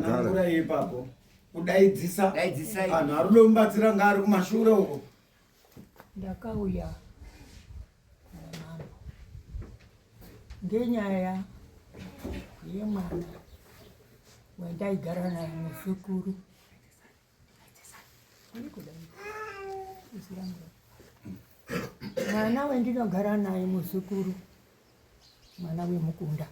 Tsanangurai ipapo kudaidzisa vanhu vari kuda kumubatsira ngaari kumashure uko. Ndakauya namambo ngenyaya yemwana wendaigara naye muzukuru. Mwana wendinogara naye muzukuru, mwana wemukunda.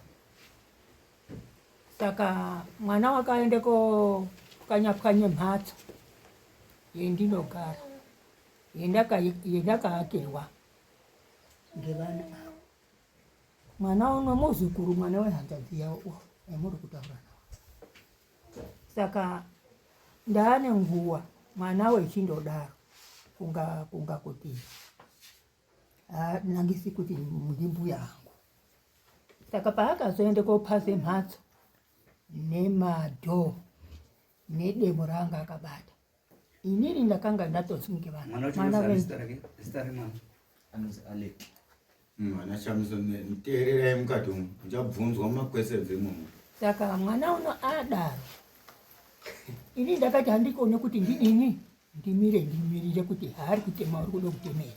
Saka mwana wakaenda kopwanya pwanye mhatso yendinogara yendakaakirwa ngevana avo. Mwana uno muzukuru, mwana wehanzvadzi yavo yamuri kutaura nawo. Saka ndaane nguwa mwana wechindodaro kunga kunga kuti nangisi kuti ndimbuya angu. Saka paakazoende kopaze mhatso nemadhoo nedemo raanga akabata inini ndakanga ndatosunge vanhu mwana wezita remwana Anonzi Alec. Ana Shamiso, teererai mukati umu, muchabvunzwa makwesedze imomo. Saka mwana uno adaro, ini ndakati handikone kuti ndidini ndimire ndimirire kuti haari kutema uri kuda kutemera.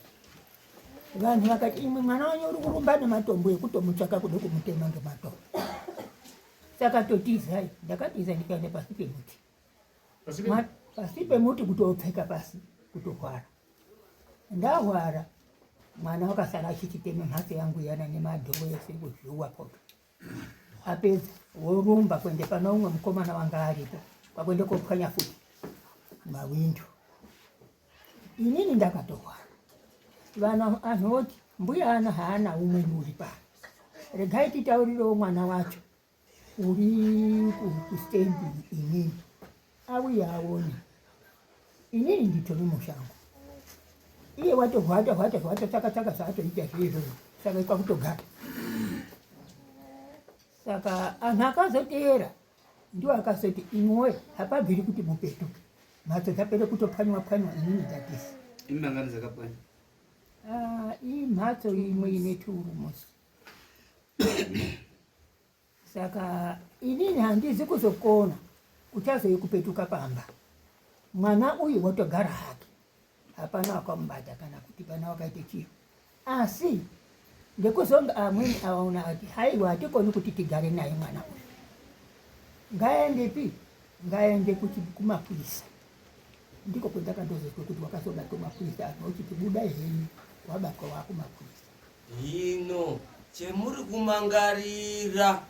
Vanhu vakati imwe mwana wanyu uri kurumba nematombo ekutomutsvaka kuda kumutema ngematombo. Saka totizai, ndakatiza ndikaenda pasi pemuti. Pasi pemuti kutopfeka pasi kutohwara. Ndahwara mwana wakasara achichitema mhatso yangu yana nemadhoo ese kuzviwa poto. Apedza worumba kuende pana umwe mukomana wanga aripo kwakuende kopwanya futi mawindo. Inini ndakatohwara. Vana anhu oti mbuya ana haana umweni uri pano. Regai titaurirewo mwana wacho uri kustendi inini auye aone inini nditori mushango iye watohwata hwata hwata tsaka tsaka zvaatoita zviizvozvo saka kwakutogara saka anhu akazoteera ndiwo akazoti imwoyo hapabviri kuti mupetuke mhatso dzapere kutopwanywa pwanywa inini ndatisa Imangani dzakapwanywa? Ah, imhatso imwe ine turumosi Saka inini handizi kuzokona kuchazouye kupetuka pamba. Mwana uyu wotogara hake, hapana wakamubata kana kuti pana wakaita chiro. Asi ngekuzonga amweni aona kuti haiwa hatikoni kuti tigare naye mwana uyu, ngaendepi? Ngaende kumapurisa. Ndiko kwendakandozozwa kuti wakazobatwa mapurisa, anhu ochiti budai henyu, wabatwa wakumapurisa. Hino chemuri kumangarira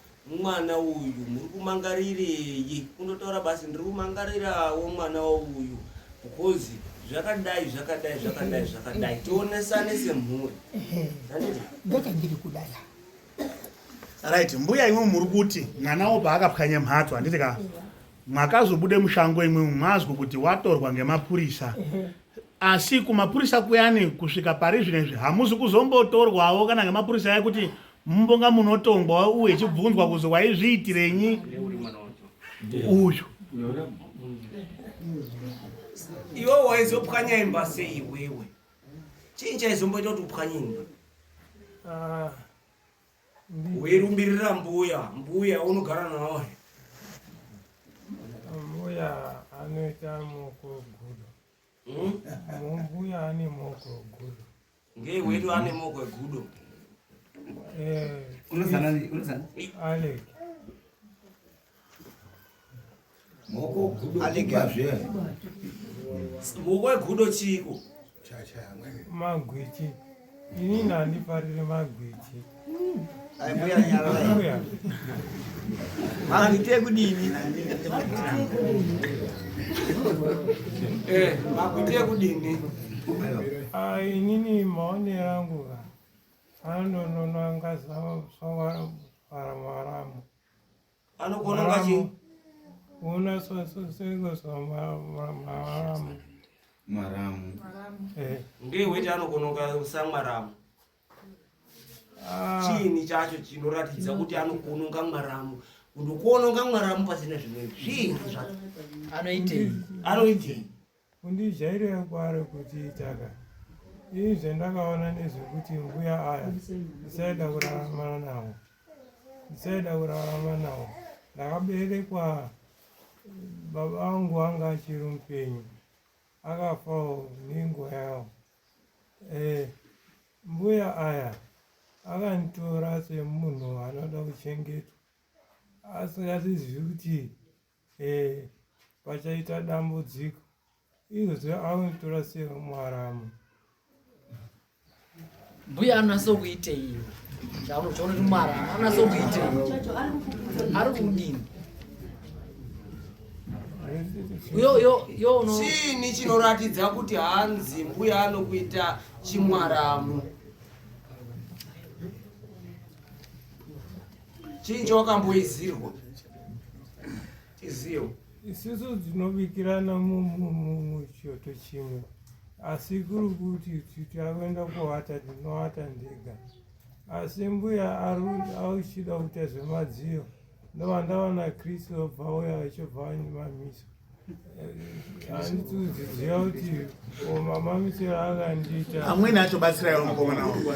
mwana uyu muri kumangarirei? Kundotaura basi ndiri kumangarirawo mwana uyu because zvakadai zvakadai zvakadai zvakadai tionesane semhuri. Ndochandiri kudaya. Right, mbuya imwe muri kuti mwana wo paakapwanya mhatso handiti ka mwakazobude mushango imwe mwazwa kuti watorwa ngemapurisa asi kumapurisa kuyani kusvika pari zvino izvi hamuzi kuzombotorwawo kana ngemapurisa aya kuti mumbonga munotongwa uye chibvunzwa kuzi waizviitirenyi uyu iwe waizopwanya imba sei iwewe chii chaizomboita kuti upwanye imba Ah, Weirumbirira mbuya, mbuya unogara nawo. Mbuya anoita moko gudo. Hmm? Mbuya ane moko gudo. Ngei wedu ane moko egudo. Eh, Unozana unozana. Alec. Moko gudo kubazve. Moko egudo chiiko? Magwichi. Inini handifariri magwichi. Ai mbuya nyarara. Mbuya. Magwichi ekudini? Eh, magwichi ekudini? Ah, inini maonero angu ka anononanga samaramu. Anogona ngachi? Una so so so so maramu. Maramu. Eh. Ndiye weti anokonoka samwaramu. Ah. Chiini chacho chinoratidza kuti anokononga mwaramu? Kundokuononga mwaramu pasina zvimweni. Zviini zvacho? Anoitei? Anoitei? Kundijairira kwaari kutiita ka. Ini zvandakaona nezvekuti mbuya aya ndisaida kurarama nawo, ndisaida kurarama nawo. Ndakaberekwa baba vangu anga achiri mupenyu, akafawo nenguva yawo. Eh, mbuya aya akanditora semunhu anoda kuchengetwa asingazivi kuti eh, pachaita dambudziko izvozvo anotora semwaramu. Mbuya anonasa kuitei chaunoti mwaramu anonasa kuitei ari kudini? Chini chinoratidza kuti hanzi mbuya anokuita chimwaramu? Chii chawakamboizirwa tiziyo? Isusu tinobikirana muchoto chimwe, asi kuri kuti takuenda kuwata ndinowata ndega, asi mbuya auchida kuita zvemadziyo ndova ndawana Kristu obva auya vachibva vandimamisa. Handikuziziva kuti mamamisiro akandiita. Amweni acho batsiraiwo mukomana wangu.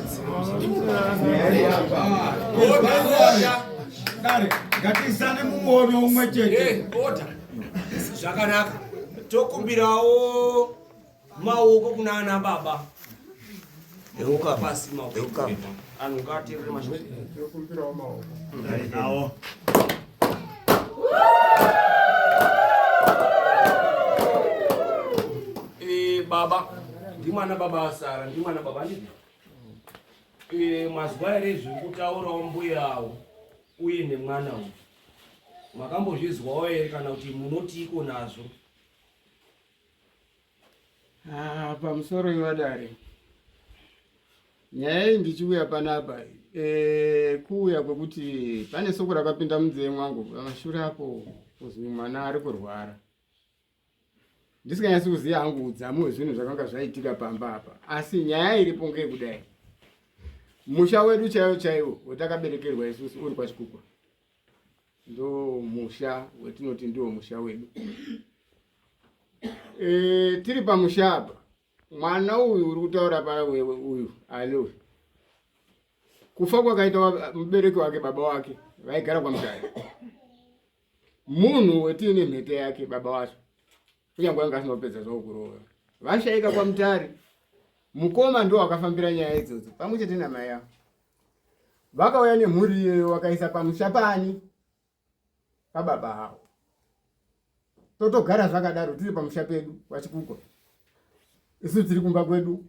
Dare, ngatisane mumuono umwe chete. Order. Zvakanaka. Tokumbirawo maoko kuna ana baba. Euka. Pasi maoko. Euka. Anhu ngaateerere mashoko. Tokumbirawo maoko. Nawo. Eh, baba ndimwana baba asara ndimwana baba handiti? Eh, mazwa here zviri kutaurawo mbuyawo uye nemwana uyu makambozvizwawo here kana kuti munotiiko nazvo? Ah, pamusoro ivadare nyaya iyi ndichiuya panapa e, kuuya kwekuti pane soko rakapinda munzeve mwangu pamashure apo kuzwi mwana ari kurwara ndisinganyatsi kuziva hangu udzamu hwezvinhu zvakanga zvaitika pamba apa asi nyaya iripo ngeyekudai musha wedu chaiwo chaiwo wetakaberekerwa isusu uri kwachikukwa ndo musha wetinoti ndiwo musha wedu e, tiri pamusha apa mwana uyu uri kutaura pa uyu ali uyu kufa kwakaita mubereki wake baba wake vaigara kwamutare munhu wetiine mhete yake baba wacho kunyange anga asina kupedza zvavo kuroora vashaika kwamutare mukoma ndo wakafambira nyaya idzodzo pamwe chete namai avo vakauya nemhuri iyoyo vakaisa pamusha pani pababa avo totogara zvakadaro tiri pamusha pedu kwachikukwa isu tiri kumba kwedu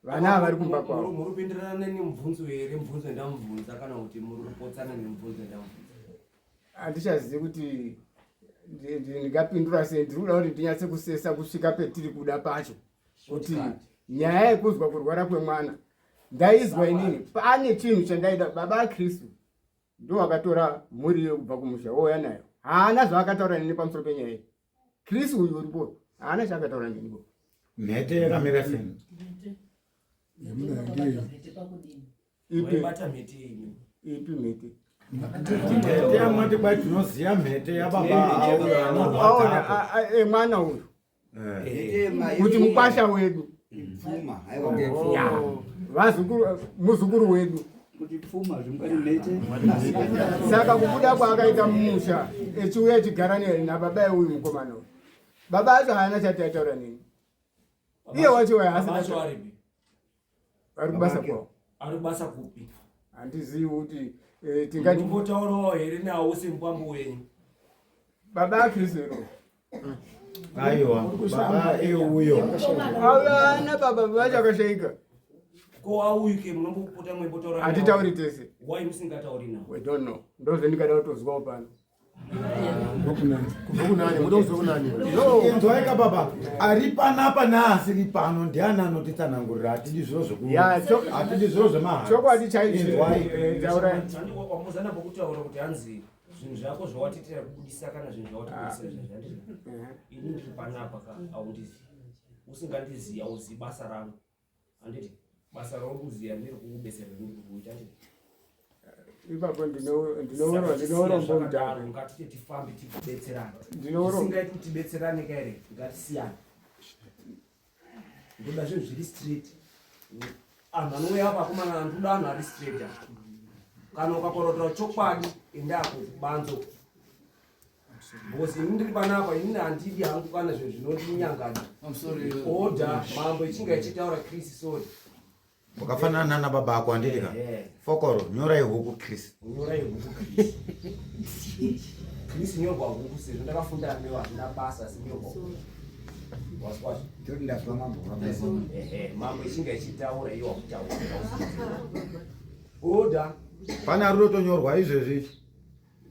vana vari kumba kwavo. Muri kupindirana nemubvunzo here mubvunzo ndamubvunza kana kuti muri kupotsana nemubvunzo ndamubvunza? Handichazivi kuti ndingapindura sei ndiri kuda kuti ndinyatse kusesa kusvika petiri kuda pacho kuti nyaya yekuzwa kurwara kwemwana ndaizwa inini pane chinhu chandaida baba akristu ndo wakatora mhuri iyo kubva kumusha wouya nayo haana zvaakataura neni pamusoro penyaya iyi chris uyu uripo haana chaakataura neni bo mhete yakamira sei Waibata mhete imi. Ipi mhete? Mhete yamwati kwai tinoziva mhete yababa auyo anorwadza. Aona eh, mwana uyu. Kuti mukwasha wedu. Pfuma, haiwa. Vazukuru muzukuru wedu. Kuti pfuma zvimwari mhete. Saka kubuda kwaakaita mumusha echiuya echigara nababa uyu mukomana uyu. Baba acho haana chati ataura neni. Iye wacho haasina. Vari kubasa kwavo. Ari kubasa kupi? Handizivi kuti eh, tingati Mumbotaurawo here nawo semukwambo wenyu? Baba aKristu here? Aiwa, baba euyo. Avana baba vacho akashaika. Ko auyuke munombopota mwembotaura nawo? Hatitauri tese. Why musingatauri nawo? We don't know. Ndozvendingada kutozwawo pano. Inzwaika baba, ari panapa neasiri pano ndiani anotitsanangurira? Hatidi zviro zveku hatidi zviro zvemahara. Chokwadi chaicho. Inzwai. Taurai. Wamuzana pokutaura kuti hanzi zvinhu zvako zvawatitira kubudisa kana zvinhu zvawatibudisa izvi handizvo. Ini ndiri panapa ka haundizivi. Usingandizivi hauzivi basa rangu. Handiti basa rauri kuziva ndiri kukubetsera ndiri kukuita handiti. Ipapo ndinourombo mudhara. Ngatite tifambe tibetserane. Tisingaiti kuti tibetserane ka here ngatisiyane. Ndoda zvinhu zviri straight. Anhu anouya apa akomana andoda anhu ari straight apa. Kana ukakorotera chokwadi endako kubanzo. Because ini ndiri panapa ini handidi hangu kana zvinhu zvinondinyangadza. Order mambo ichinge ichitaura Chris sorry. Wakafanana nana baba ako handiti ka? Fokoro, nyorai huku Chris. Nyorai huku Chris. Chris nyorwa huku sezvo ndakafunda newe hazvina basa asi nyorwa huku. Waswa. Ndoti ndazwa mambo. Ehe, mambo ichinge ichitaura iwe wakutaura. Order. Pane ari kutonyorwa izvezvi.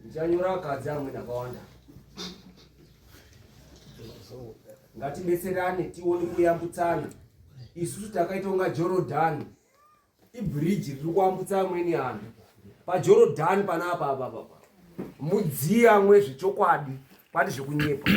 Ndichanyora akadzi amweni akawanda. Ngatibetserane tione kuyambutsana. Isusu takaita kunga Jorodhani. Ibhiriji riri kuambutsa amweni anhu. PaJorodhani panapa apa apa. Mudziya mwezvechokwadi kwati zvekunyepa.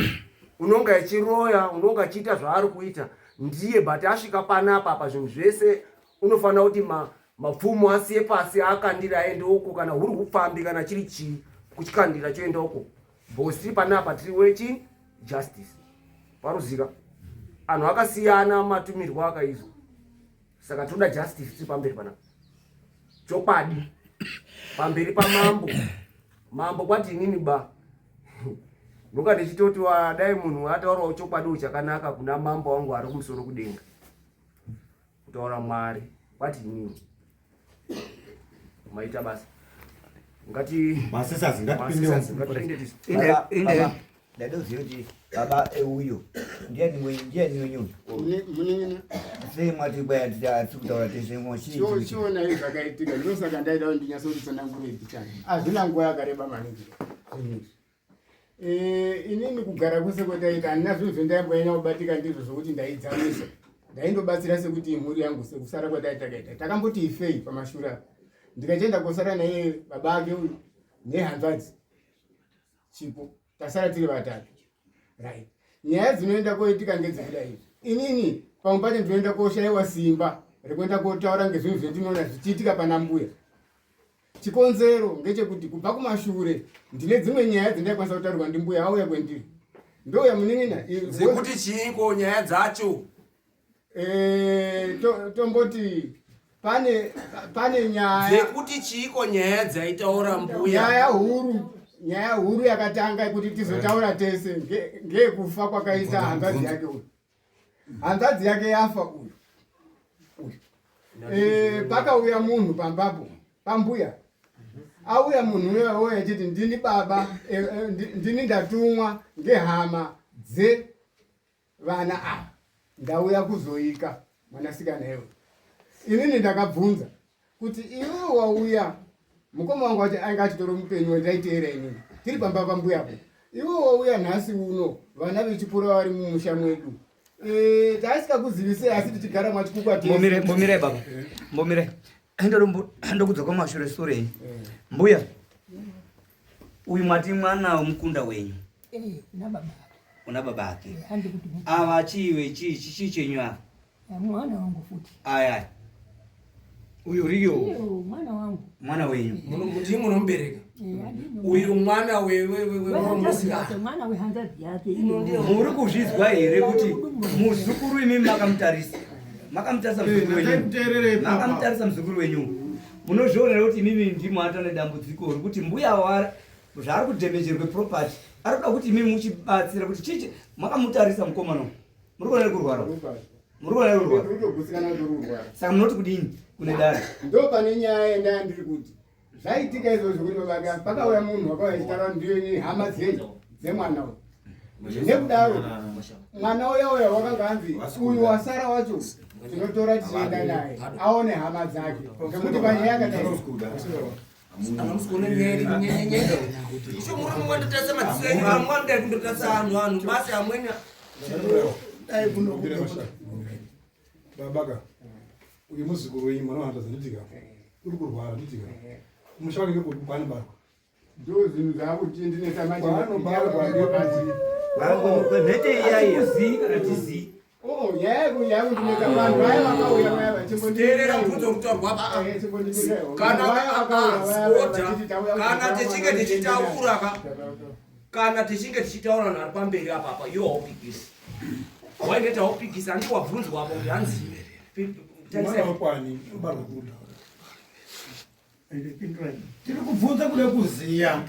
Unonga echiroya, unonga achiita zvaari kuita ndiye but asvika panapa apa zvinhu zvese unofanira kuti ma mapfumo asiye pasi akandira aende uko kana huri hupfambi kana chiri chii kuchikandira choenda uko boss tiri panapa tiri wechi justice paruzika anhu akasiyana matumirwo akaizwa saka toda justice tiri pamberi panapa chokwadi pamberi pamambo mambo kwati inini ba ndoka ndichitoti dai munhu ataurawo chokwadi chakanaka kuna mambo wangu ari kumusoro kudenga kutaura Mwari kwati inini maita basa ngati masisas ngatipinde inde ndadoziva kuti baba euyo ndiani mwenyu ndiani wenyu Munin'ina. Sei mwati kwaya tiri kutaura tese mwachi chionai zvakaitika ndosaka ndaida kuti ndinyatsotsanangure mbichana hazvina nguva yakareba maningi zvinhu izvi Eh, inini kugara kwese kwataita handina zvinhu zvendaimboyanya kubatika ndizvo zvokuti ndaidzamisa ndaindobatsira sekuti imhuri yangu sekusara kwatai takaita takamboti ifei pamashure apa ndikachienda kosara naye baba ake uyu nehanzvadzi chipo tasara tiri vatatu right nyaya dzinoenda koitika ngedzekudai izvi inini pamwe pacho ndinoenda koshaiwa simba rekuenda kotaura ngezvinhu zvendinoona zvichiitika pana mbuya Chikonzero ngechekuti kubva kumashure ndine dzimwe nyaya dzendaikwanisa kutaurwa ndimbuya auya kwendiri ndouya munin'ina dzekuti chiiko nyaya dzacho eh, tomboti pane pane nyaya dzekuti chiiko nyaya dzaitaura mbuya nyaya huru nyaya huru yakatanga yekuti tizotaura tese ngeyekufa kwakaita hanzvadzi yake uyu hanzvadzi yake yafa uyu uyu eh, pakauya munhu pambapo pambuya auya munhu uya uya achiti ndini baba eh, eh, ndini ndatumwa ngehama dze vana ava ndauya kuzoika mwanasikana iwe inini ndakabvunza kuti iwe wauya mukoma wangu wacho ainge achitori mupenyu wandaiteera inini tiri pamba pambuyapo iwe wauya nhasi uno vana vechikura vari mumusha mwedu e, taisikakuzivisei asi tichigara mwachikukwa mbomire baba mbomire ndokudzoka mashure sure eh. mbuya uyu mwati mwana wemukunda wenyu eh, una baba ake eh, ava chiiwe chii chii chenyu ava mwana wangu futi aya uyu riyo mwana wangu mwana wenyu ndii munomubereka uyu mwana mwana wehanzadzi yake muri kuzvizwa here kuti muzukuru imi makamutarisa makamutarisa muzukuru wenyu makamutarisa muzukuru wenyu munozviona here kuti imimi ndimo atane dambudziko rekuti mbuya wa zvaari kudhemejerwe property ari kuda kuti imimi muchibatsira kuti chichi makamutarisa mukomana muri kuona kurwara muri kuona kurwara saka munoti kudini kune dare ndo pane nyaya yendaya ndiri kuti zvaitika izvozvo kuti babaka pakauya munhu wakauya achitaura ndiyo hama dzei dzemwana uyu nekudaro mwana uya uya wakanga anzi uyu wasara wacho tinotora tichienda naye aone hama dzake ngekuti panyaya yakadai Babaka, uyu muzukuru wenyu mwana wahanzvadzi nditika uri kurwara nditika musha wake ngekupi kwaanobarwa ndo zvinhu zvaakutindinetsa manje kwaanobarwa ndepati mhete iya iya zii kana tizii Oh, nyaya yakundinetsa vanhu vaya vakauya vaya vachimboteerera mubvunzo kutaurwa apa kana kana tichinge tichitaura ka kana tichinge tichitaura vanhu vari pamberi apa apa iwo haupikisi waineti haupikisi handi wabvunzwa apo kuti hanzi Mwana wekwani unobarwa kuda. Tiri kubvunza kuda kuziya.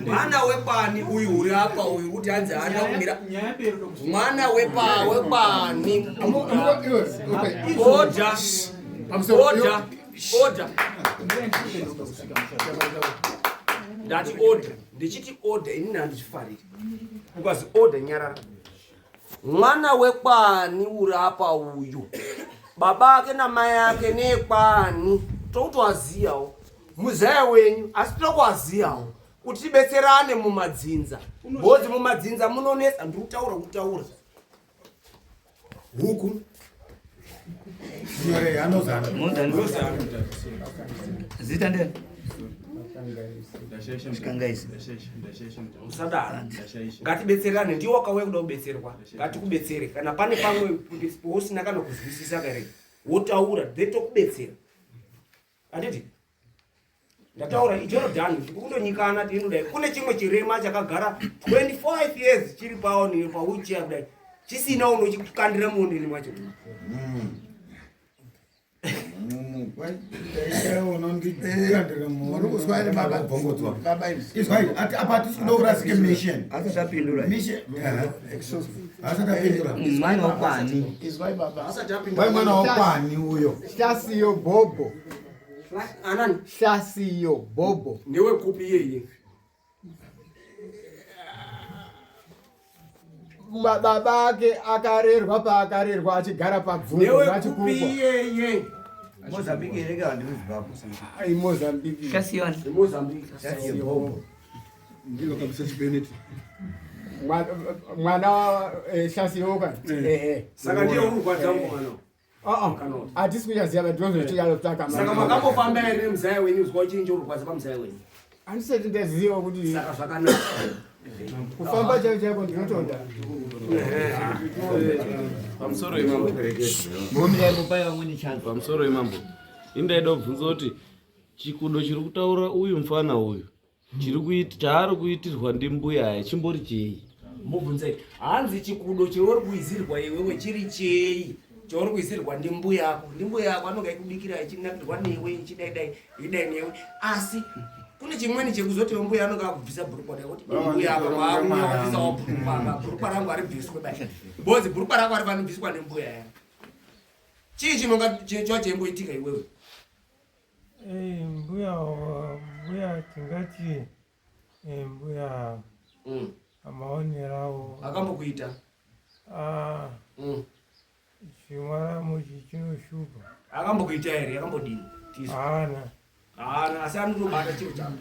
Mwana wekwani uyu uri apa uyu kuti hanzi haana kumira. Mwana wepa wekwani. Order. Order. Order. Ndati order. Ndichiti order inini handichifariri. Ukazi order nyarara. Mwana wekwani uri apa uyu. Baba ake namai ake nekwani. Tokutoaziyawo. Muzaya wenyu asi tokuaziyawo. Kuti tibetserane mumadzinza. Bhozi mumadzinza munonetsa ndiri kutaura kutaura. Huku. Nyore anozana. Zita ndeni? Chikangaisi. Musadaro. Ngatibetserane ndiwo wakauya kuda kubetserwa. Ngatikubetsere. Kana pane pamwe pausina kana kuzwisisa kare. Wotaura then tokubetsera. Handiti? Ndataura iJorodhani kundonyikana tinodai. Kune chimwe chirema chakagara 25 years chiri pawo ni pa wheelchair kudai. Chisina unochikandira muonini mwacho. Muri kuzwa here baba? Baba imi. Izwai, ati apa hatisi kuda kurasike mission. Asati apindura. Mission. Asati apindura. Mwana wekwani. Izwai baba. Wai mwana wekwani uyo. Hlasiyo Bobo. Anani? Hlasiyo Bobo. Ndewekupi iyeye? Baba ake akarerwa paakarerwa achigara pabvungo Ndewekupi vachikukwa. iyeye? Mozambique here kana ndiri Zimbabwe? Ai Mozambique. Shasiyoni. Mozambique. Shasiyo Bobo. Ndilo kabisa chipeneti. Mwana Shasiyo ka. Ehe. Saka ndiye uri kurwadza mwana. Hatisi kuchaziva ndozvotichanotsvaka. Saka makambofamba here nemuzaya wenyu uzwa chinji uri kurwadza pamuzaya wenyu? Handisati ndaziva kuti Saka zvakanaka. kufamba chaiko chaiko ndinotoda. Pamusoro imambo. Pamusoro imambo. Indaida kubvunza kuti chikudo chiri kutaura uyu mufana uyu chiri kuiti chaari kuitirwa ndimbuya aya chimbori chei? Mubvunzei. Hanzi chikudo chauri kuizirwa iwewe chiri chei? Chauri kuizirwa ndimbuya yako. Ndimbuya yako anonga ikubikira ichinakirwa newe ichidai dai idai newe. Asi kune chimweni chekuzoti mbuya anonga akubvisa bhurukwa dai kuti mbuya apa kwaakubvisawo bhurukwa apa bhurukwa rangu haribviswe bai. Bozi bhurukwa rako harifani kubviswa nembuya yako. Chii chinonga cho cheimboitika iwewe? Mbuya mbuya tingati mbuya amaonero avo Akambokuita. Ah, chimwaramu ichi chinoshupa. Akambokuita here? Akambodini? Tisu. Haana. Haana asi anotobata chiro chako.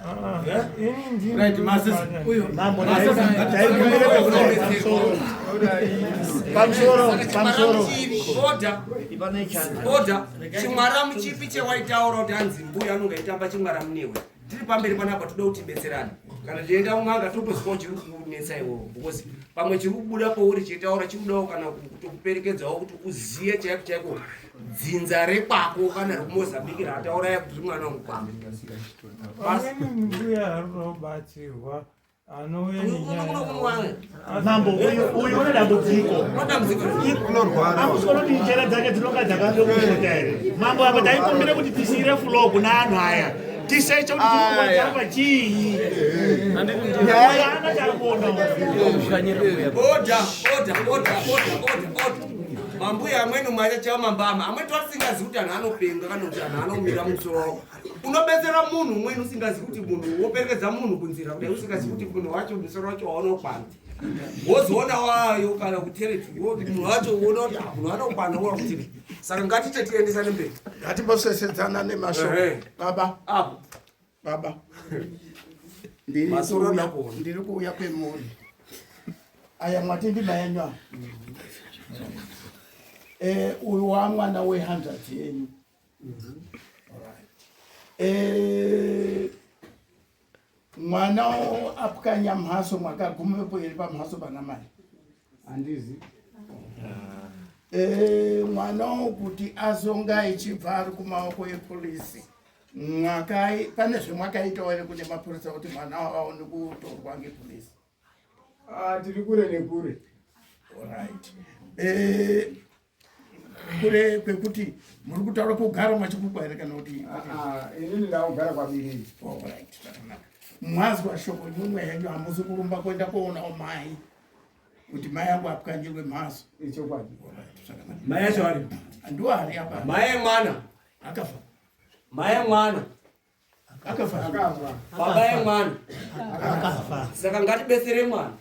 Ah, Eh? ini ndini Right, masisi. ndinobata. Uyo. Mambo Pamusoro, pamusoro. Order. Order. Chimwaramu chipi chewaitaura kuti hanzi mbuya anonga aitamba chimwaramu newe. Tiri pamberi panapa toda kuti tibetserane. Kana tienda kun'anga totozwa chiri kunetsa iwewe because pamwe chiri kubuda pauri cheitaura chikudawo kana kutokuperekedzawo kuti uziye chaiko chaiko dzinza rekwako kana rekuMozambique ratauraya kuti mwana wangu kwako. Pamweni mbuya arikuda kubatsirwa anouya nenyaya. Mambo uyu uyu une dambudziko. Amusoro kuti njere dzake dzinonga dzakatokushota here. Mambo apa taikumbira kuti tisiyire floor kuna anhu aya. Tiseche kuti chiri kurwadza chii. Uyu haana chaari kuona uyu. Order, order, order, order, order, order. Mambuya amweni mwacha mambama amweni toasingazivi kuti anhu anopenga kana kuti anhu anomira musoro wavo. Unobetsera munhu umweni usingazivi kuti munhu woperekedza munhu kunzira kudai usingazivi kuti munhu wacho musoro wacho waunokwana. Wozoona wayo kana kutereti munhu wacho uona kuti ah, munhu anokwana uwa kutereti. Saka ngatite tiendesane mberi. Ngatimbosesedzana nemashoko. Ehe. Baba. Apo. Baba. Masoro ndakuona. Ndiri kuuya kwemuri. Aya mwati ndima yenyu aya. Uyu wamwana wehanzvadzi yenyu. Alright. Mwana apwanya mhaso mwakagumepo here pamhaso pana mai? Handizi. Mwana kuti azonga echibva ari kumaoko epolisi mwakai pane zvemwakaitawo here kune mapurisa kuti mwana aone kutorwa ngepolisi? Ah, tiri kure nekure. Alright. kure kwekuti muri kutaura kugara mwachikukwa here kana kuti ah, ah, inini ndakugara kwabiriri Alright, zvakanaka mwazwa shoko imwimwe henyu hamusi kurumba kuenda koonawo mai kuti mai angu apwanyirwe mhaso ichokwadi Mai acho ari ndiwo ari apa mai emwana akafa mai emwana akafa baba emwana saka ngatibetsere mwana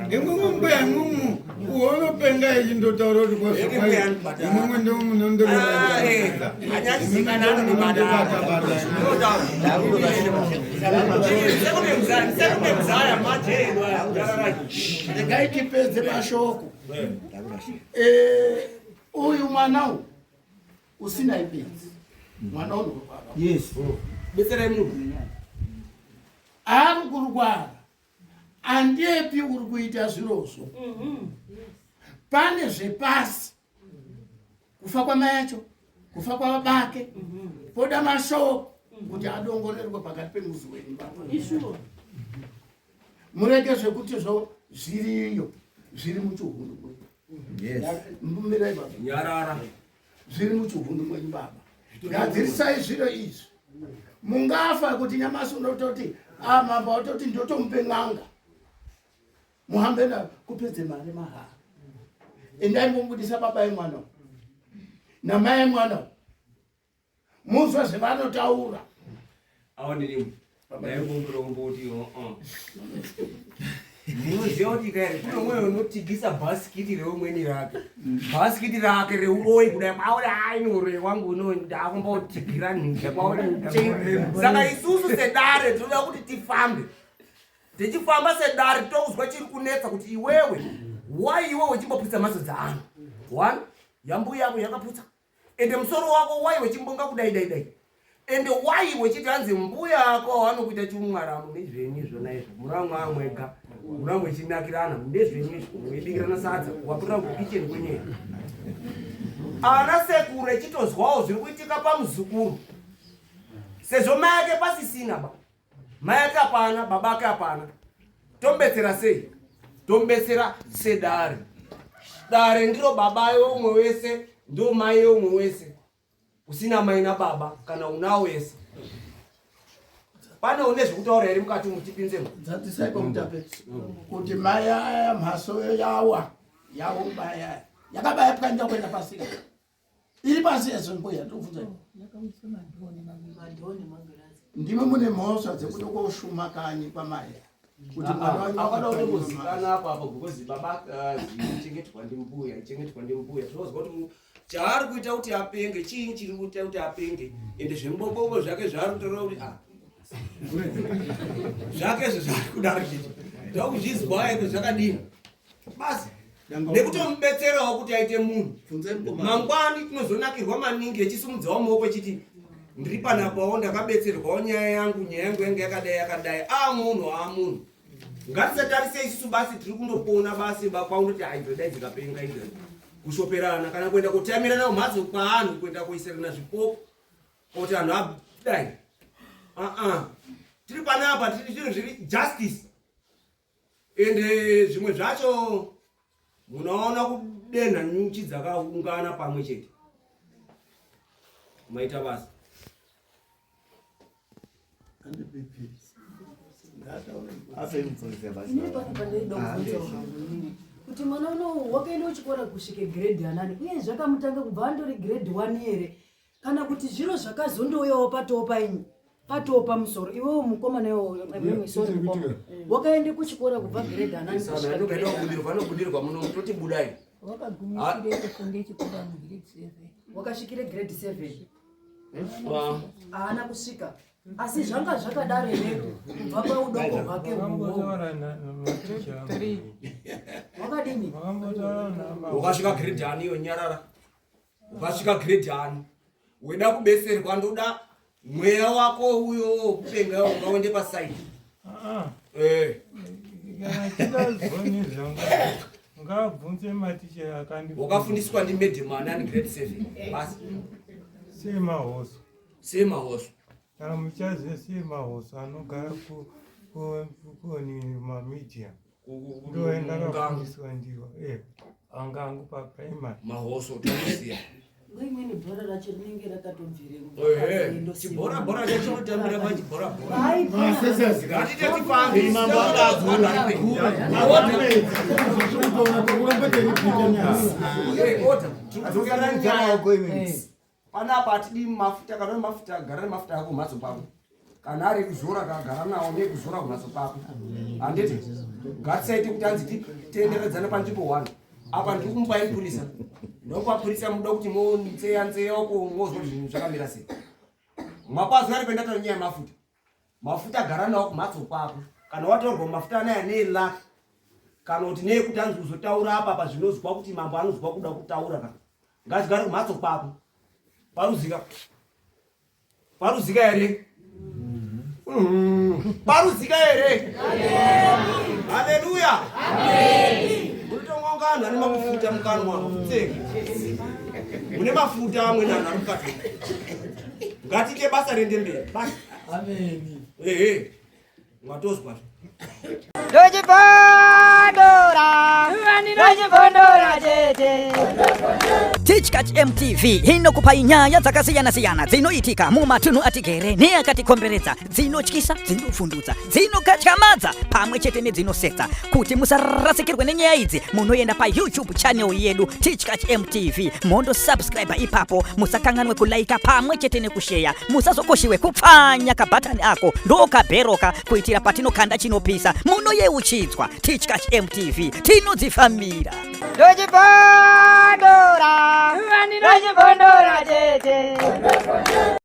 Imwimwi mbuya imwimwi unopenga ichindotaura kuti kwazvokwai imwimwi ndimo munondiroa regai tipedze mashoko Eh, uyu mwana uyu usina ibedzi mwana unorwara yes betserai munhu ari kurwara andiepi uri kuita zvirozvo pane zvepasi kufa kwamai acho kufa kwababake poda mashoko kuti adongorerwe pakati pemuzi wenyu Ishuwa. murege zvekuti zvo zviriyo zviri muchihundu mwenyu Yes. mbumirai baba nyarara zviri muchihundu mwenyu baba gadzirisai zviro izvi mungafa kuti nyamasi unototi a mambo atoti ndotomupe n'anga muhambe na kupedze mari mahara endai mumubudisa baba emwana uyu namai emwana uyu muzwa zvevanotaura aonini ndaikumbirombo kuti oo munoziva kuti kairi kune umwe unotigisa bhasikiti reumweni rake bhasikiti rake reuroyi kudai kwauri aini uroyi wangu uno ndakumbotigira nhingi kwauri saka isusu sedare tinoda kuti tifambe tichifamba sedare tokuzwa chiri kunetsa kuti iwewe wai iwewe uchimboputsa mhatso dzaanhu one yambuya yako yakaputsa ende musoro wako wai wechimbonga kudai dai dai ende wai wechiti hanzi mbuya ako anokuita chiumwaramu nezvenyu izvona izvo muramwa mwega muramwe echinakirana ndezvenyu izvo muibikirana sadza wapurira kukicheni kwenyeya ana sekuru echitozwawo zviri kuitika pamuzukuru sezvo mai ake pasisina ba mai ake hapana baba ake hapana tomubetsera sei tomubetsera sedare dare ndiro baba yeumwe wese ndo mai yeumwe wese usina mai nababa kana unawo wese pane une zvekutaura here mukati umu tipinzemo dzatisai pamutape kuti mai aya mhaso yawa yaumba aya yakabaya pwanya kuenda pasi iri pasi yezo mbuya ndikubvunza ndimi mune mhosva dzekuda koshuma kanyi kwamai kuti mwana wenyu akada akapwanya kutombozikana apo apo because baba chengetwa ndimbuya chengetwa ndimbuya tinozwa kuti chaari kuita kuti apenge chiini chiri kuita kuti apenge ende zvemubobobo zvake zvaari kutora kuti ah zvake izvo zvaari kudaro chiti ndakuzvizwa ende zvakadini basi nekutomubetserawo kuti aite munhu mangwani tinozonakirwa maningi echisimudzawo maoko echiti ndiri panapawo ndakabetserwawo nyaya yangu nyaya yangu yange yakadai yakadai a munhu a munhu ngatisatarise isusu basi tiri kundopona basi bakwaundoti aidzodai dzikapenga idzo kushoperana kana kuenda kotamirana kumhatso kwaanhu kuenda koiserana zvipoko kuti anhu adai aa tiri panapa tiri zvinhu zviri justice ende zvimwe zvacho munoona kudenha nyuchi dzakaungana pamwe chete maita basa Inini pano pandaida kubvunza hangu inini kuti mwana unowu wakaenda kuchikora kusvike grade anani uye zvakamutanga kubva andori grade one here kana kuti zviro zvakazondouyawo patoo paini patoo pamusoro iwewo mukomana iwewo sorry mukoma wakaenda kuchikora kubva grade anani kusvika grade anani? vanobudirwa muno toti budai wakagumisire kufunde chikora mugrade seven wakasvikire grade 7 haana kusvika asi zvanga zvakadaro here kubva paudoko hwake huhwo wakadini wakasvika grade ani iyo nyarara ukasvika grade ani weda kubetserwa ndoda mweya wako uyo wokupenga ungaende pasaidi Eh. Kana chingazoni zvangu ngabvunze maticha akandi wakafundiswa ndimedhemu anani grade 7 basi semahoso semahoso kana muchaziva semahoso anogara kuni mamidia ndoendakafundiswa ndiwo eh. Anga angu paprimary. Mahoso tinoziya. Imweni bhora racho rinenge rakatobvire Chibhora bhora chacho chinotambira pachibhora bhora. Hai, bhora. Ngatite tipange. Panapa atidi mafuta kana uri mafuta gara nemafuta ako kumhatso kwako. Kana ari ekuzora kagara nawo neekuzora kumhatso kwako. Handiti? Ngatisaite kuti hanzi titenderedzane panzvimbo one. Apa ndiri kumupai mupurisa. Ndokupa muda kuti monzeya nzeya uko mozwa kuti zvinhu zvakamira sei. Mapazi ari pendataura nyaya yemafuta. Mafuta gara nawo kumhatso kwako. Kana watorwa mafuta anaya neelaki kana kuti neyekuti anzi uzotaura apa pazvinozwa kuti mambo anozwa kuda kutaura kana ngazvigare kumhatso kwako. Paruzika. Paruzika here? Paruzika here? Haleluya. Munotonga vanhu vane mafuta mukanwa pfutseki. Mune mafuta amweni anhu ari mukati. Ngatiite basa riende mberi. Basa. Ameni. Ehe. Mwatozwa. Ndochibondora, ndochibondora chete. Tichkach MTV inokupai nyaya dzakasiyana-siyana dzinoitika mumatunhu atigere neakatikomberedza, dzinotyisa, dzinovhundutsa, dzinokatyamadza pamwe chete nedzinosetsa. Kuti musarasikirwe nenyaya idzi, munoenda paYouTube channel yedu Tichkach MTV mondo subscribe ipapo, musakanganwe kulaika pamwe chete nekusheya, musazokoshiwe kupfanya kabhatani ako ndokabheroka kuitira patinokanda chinopisa munoyeuchidzwa. Tichkach MTV tinodzifambira. Ndochibondora, ndochibondora chete.